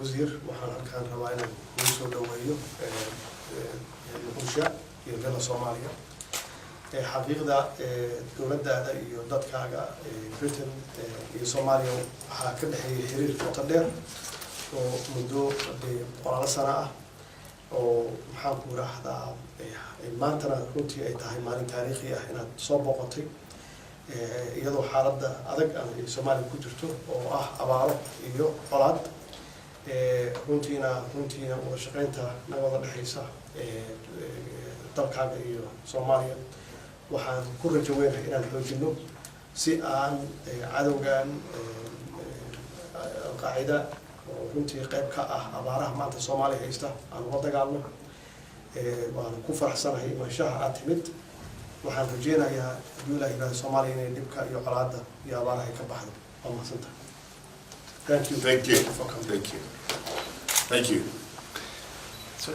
Wasiir, waxaan halkaan rabaa inaan kugu soo dhaweeyo Muqdisho iyo Villa Soomaaliya. Xaqiiqda, dowladdaada iyo dadkaaga Britain iyo Soomaaliya waxaa ka dhexeeyay xiriir qoto dheer oo muddo dee boqolaalo sano ah, oo maxaan ku raahdaa, maantana runtii ay tahay maalin taariikhi ah inaad soo booqatay, iyadoo xaaladda adag ay Soomaaliya ku jirto oo ah abaaro iyo colaad. Runtiina wada shaqeynta naga wada dhexaysa dalkaaga iyo Soomaaliya waxaan ku rajo weynahay inaan xoojino si aan cadowgan Alqaacida, oo runtii qayb ka ah abaaraha maanta Soomaaliya haysta, aan ula dagaalno. Waan ku faraxsanahay imaanshaha aad timid. Waxaan rajeynayaa, hadduu Ilaah yiraahdo, Soomaaliya inay dhibka iyo colaadda iyo abaaraha ay ka baxdo. Waa mahadsantahay. Thank you. Thank you. For coming. Thank you. Thank you. So,